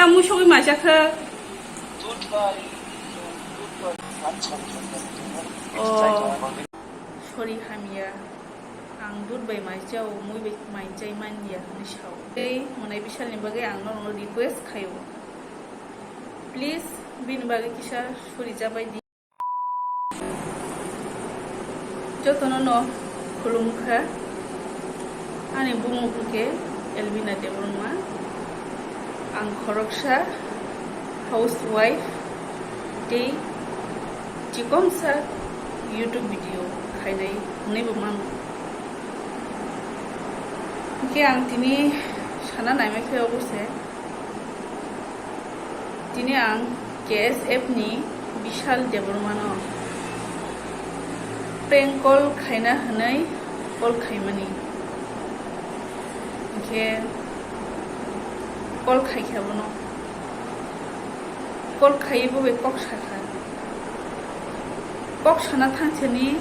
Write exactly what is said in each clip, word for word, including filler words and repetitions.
Mui sogwi mai chakha. Oh, sorry, hamya. Ang dud bai mai chao, mui bai mai chai man ya, hinwi sao. Tei monai bisalni bagwi ang norokno request khaio. Please, bini bagwi kisa sorry chabai di. Jotono no khulumkha. Ani bumung hwnkhe Elvina Debbarma. Ang khoroksa housewife tei chikonsa YouTube video khainai hwnwi bo mano. Hwnkhe ang tini sana naimai khe obo se. Tini ang K S F ni Bishal Debbarmano prank call khaina hwnwi call khaimani. Hwnkhe call khaikha bono. Call khaiwi bo bai kok sakha. Kok sana thangthani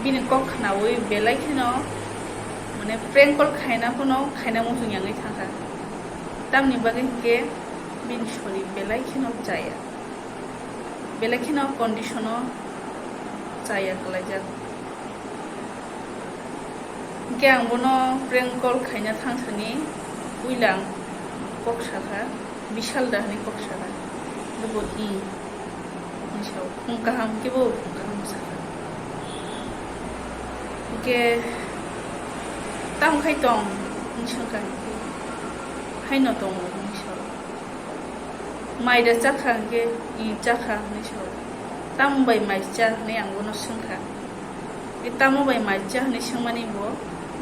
bini kok khnaui belai kheno, mane, prank call khaina phano khaina muchung yangwi thangkha. Tamni bagwi hinkhe bini sori belai kheno chaya, belai kheno condition o chaya kwlaijak. Hinkhe ang bono prank call khaina thangthani puila ang kok sakha, Bishal da hwnwi kok sakha. Bobo i hwnwi sao, phung kaham khe bo phung kaham sakha. Hinkhe tamo khai tong hwnwi swngkha, haino tongo hwnwi sao. Mai da chakha hwnkhe, i chakha hwnwi sao. Tamo bai mai cha hwnwi ang bono swngkha. I tamo bai mai cha hwnwi swngmani bo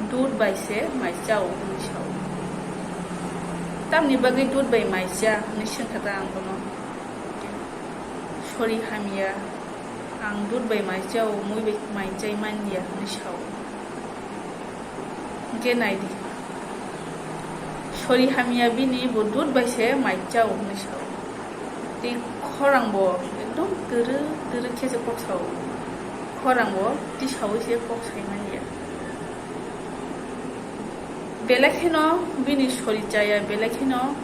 dud bai se mai chao hwnwi sao. Tamni bagwi dud bai mai cha hwnwi swngkha ta ang bono. Sorry, hamya. Ang dud bai mai chao, mui bai mai chai man ya hwnwi sao. Hwnkhe nai di. Sori hamya bini bo dud bai se mai chao hwnwi sao. Tei khorang bo ekdom twrwk twrwk khe se kok sao. Khorang bo tisaui se kok sai man ya. Belai kheno bini sori chaya, belai kheno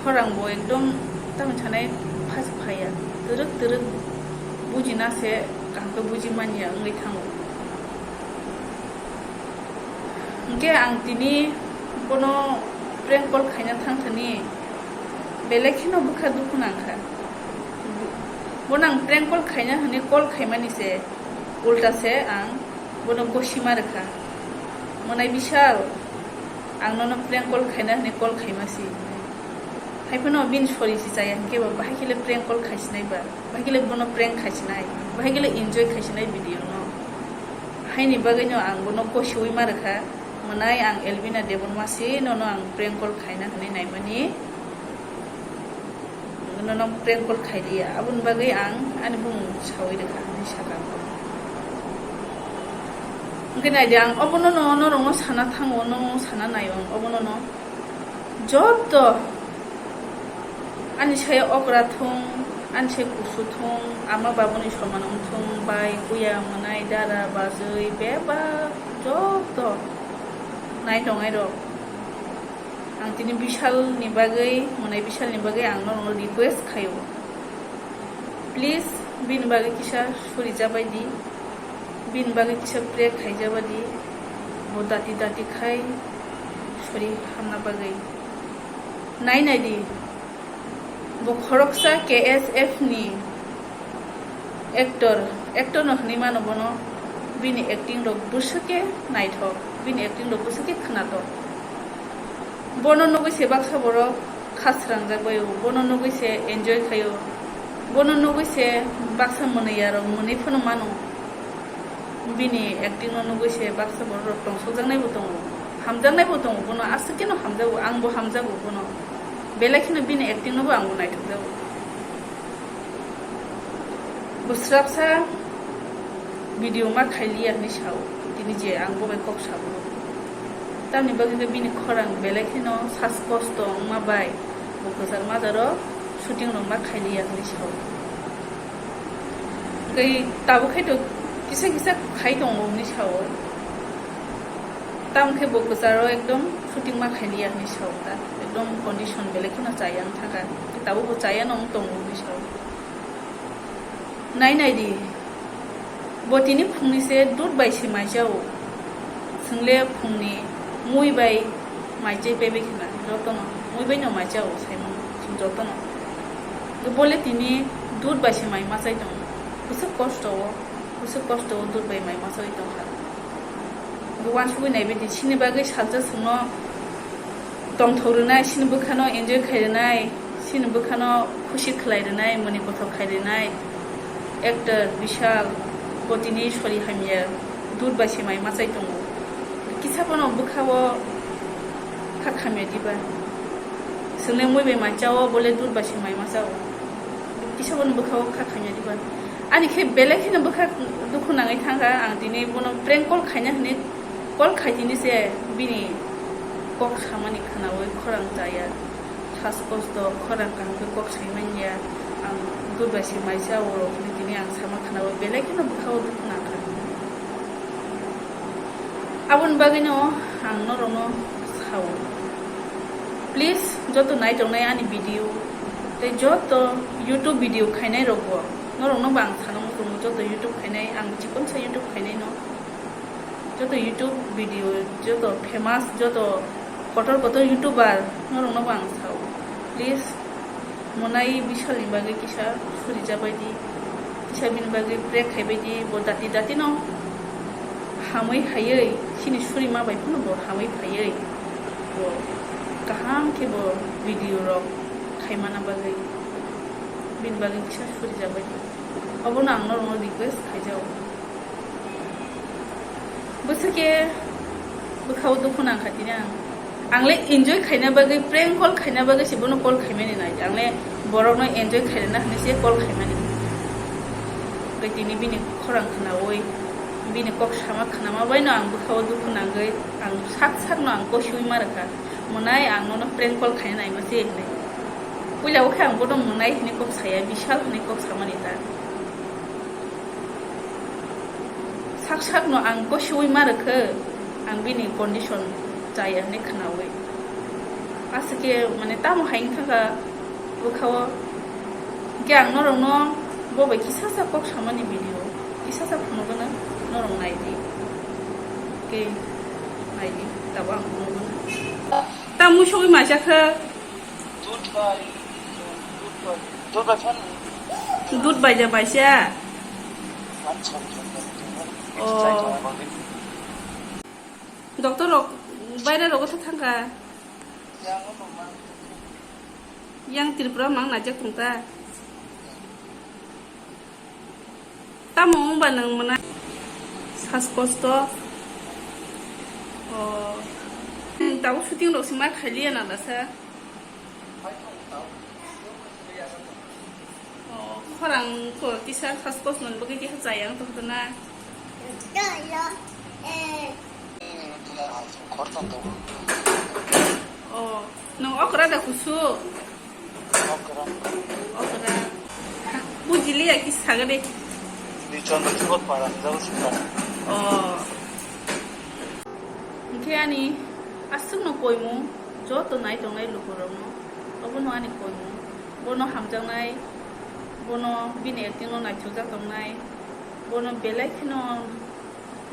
khorang bo ekdom tamni sanai phas phaya, twrwk twrwk bujina se kaham khe buji man ya wngwi thango. Hwnkhe ang tini bono prank call khaina thangthani belai kheno bwkha dukhu nangkha. Bono ang prank call khaina hwnwi call khaimani se, ulta se ang bono gosima rwkha. Monai Bishal, ang nono prank call khaina hwnwi call khaima si. Haiphano bini sori si chaya hwnkhe ba, bahai khe le prank call khaisinai ba, bahai khe le bono prank khaisinai, bahai khe le enjoy khaisinai video no. Haini bagwi no ang bono kosiui ma rwkha. Monai ang Elvina Debbarma si nono ang prank call khaina hwnwi naimani. Nono prank call khailiya, aboni bagwi ang ani bumung saui rwkha hwnwi sakha. Hwnkhe naidi, ang obono no, norokno sana thango, no sana naio ang obono no. Joto ani saya okra thung, ani saya kusu thung, ama babuni soman wng thung, bai, kuya, mwnai, dara, bajwi, bebak joto nai tongnai rok. Ang tini Bishal ni bagwi, monai Bishal ni bagwi ang norokno request khaio. Please, bini bagwi kisa suri jabai di. Bini bagwi kisa pray khaijaba di. Bo dati dati khai suri hamna bagwi. Nai nai di. Bo khoroksa K S F ni actor, actor no hwnwi mano bono, bini acting rok bwswk khe naithok, bini acting rok bwswk khe khwnatok. Bono nugwi se baksa borok khasrangjak bai o, bono nugwi se enjoy khai o, bono nugwi se baksa mwnwi yarok mwnwi phano mano. Bini acting no nugwi se baksa borok rok tongsokjaknai bo tongo, hamjaknai bo tongo, bono aswk kheno hamjago, ang bo hamjago bono, belai kheno bini acting no bo ang bo naithokjago. Bo swrapsa video ma khailiya hinwi sao, tini je ang bo bai kok sabo. Tamni bagwi khe bini khorang belai kheno sas kosto wngma bai bo kwchar majaro shooting rok ma khailiya hinwi sao. Tei tabuk khe to kisa kisa khai tongo hinwi sao. Tamo khe bo kwcharo ekdom Shooting ma khailiya hinwi sao ta. Ekdom condition belai kheno chaya wng thangkha. Tabukbo chaya no wng tongo hinwi sao. Nai nai di. Bo tini phungni se dud bai se mai chao. Chwngle phungni mui bai mai chai paibai khna jotono. Mui bai no mai chao saimano chwng jotono. Bo le tini dud bai se mai ma chai tongo. Bwswk kosto o, bwswk kosto o dud bai mai ma chai tongkha. Bo uansugwi naibaidi, chini bagwi salsa chwngno tongthok rwnai, chini bwkhano enjoy khai rwnai, chini bwkhano khusi khlai rwnai, moni kothok khai rwnai actor Bishal bo tini sori hamya dud bai se mai ma chai tongo. Kisa bono bwkhao kha khamya diba? Chwngle mui bai mai chao, bo le dud bai se mai ma chao. Kisa bono bwkhao kha khamya diba? Ani khe belai kheno bwkha dukhu nangwi thangkha, ang tini bono prank call khaina hwnwi call khai tini se bini kok samani khwnaui khorang chaya, sas kosto khorang kaham khe kok sai manya, ang dud bai se mai chao rok hwnwi tini ang sama khwnaui belai kheno bwkhao dukhu nangkha. Aboni bagwino ang norokno sao, please, joto nai tongnai ani video, tei joto YouTube video khainai rokbo, norokno bo ang sana muchungo, joto YouTube khainai, ang chikonsa YouTube khainai no, joto YouTube video, joto famous, joto kotor kotor YouTuber, norokno bo ang sao, please, Monai Bishalni bagwi kisa suri jabaidi, kisa bini bagwi pray khaibaidi, bo dati dati no hamwi phaiwi, chini suri ma bai phano bo hamwi phaiwi, bo kaham khe bo video rok khaimana bagwi, bini bagwi kisa suri jabaidi. Obono ang norokno request khaijao. Bwswk khe bwkhao dukhu nangkha tini ang. Ang le enjoy khaina bagwi, prank call khaina bagwi se bono call khaimani nai. Ang le borokno enjoy khairwna hwnwi se call khaimani. Tei tini bini khorang khwnaui, bini kok sama khwnama baino ang bwkhao dukhu nangwi ang sak sakno ang kosiui ma rwkha. Monai, ang nono prank call khaina naima se hwnwi. Puila o khe ang bono Monai hwnwi kok saya, Bishal hwnwi kok samani ta. Sak sakno ang kosiui ma rwkha, ang bini condition chaya hwnwi khwnaui. Aswk khe, mane, tamo hai wng thangkha bwkhao. Hwnkhe ang norokno bo bai kisa sa kok samani video kisa sa phunugwno norok naidi. Hwnkhe naidi, tabuk ang phunugwno. Ta muisugwi maisa kha. Dud bai ja baisa. Oh. Doctor rok, baire rok tha thangkha. Yang Tripura mang najak tongta. Tamo wngba nwng mwnai? Sas kosto. Oh. Nwng tabuk shooting rok se ma khailiya na dasa? Oh, khorang ko kisa sas kosto nwng bagwi kisa chayang tongtona. Oh, nwng okra da kusu? Okra. Okra. Bujiliya ki sagade. Di Chandra Tiwat para ni jago sukha. Oh. Hwnkhe ani aswkno koimung joto nai tongnai lukurokno. Obono ani koimung. Bono hamjaknai, bono bini acting no naithokjak tongnai, bono belai kheno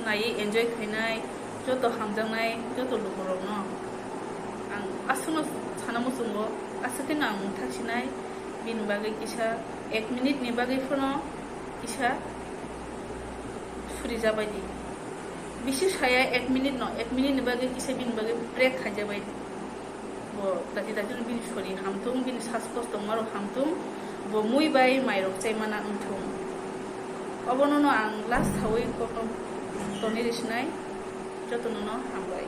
naiwi enjoy khainai, joto hamjaknai, joto lukurokno ang aswkno sana muchungo, aswk kheno ang mungthak sinai, bini bagwi kisa ek minute ni bagwi phano kisa suri jabaidi. Bisi saya ek minute no, ek minute ni bagwi kisa bini bagwi pray khaijabaidi. Bo dati dati no bini sori hamtung, bini sas kosto tongmarok hamtung, bo mui bai mairok chaimana wngthung. Obono no ang last sawi kokno toni risinai, jotono no hambai.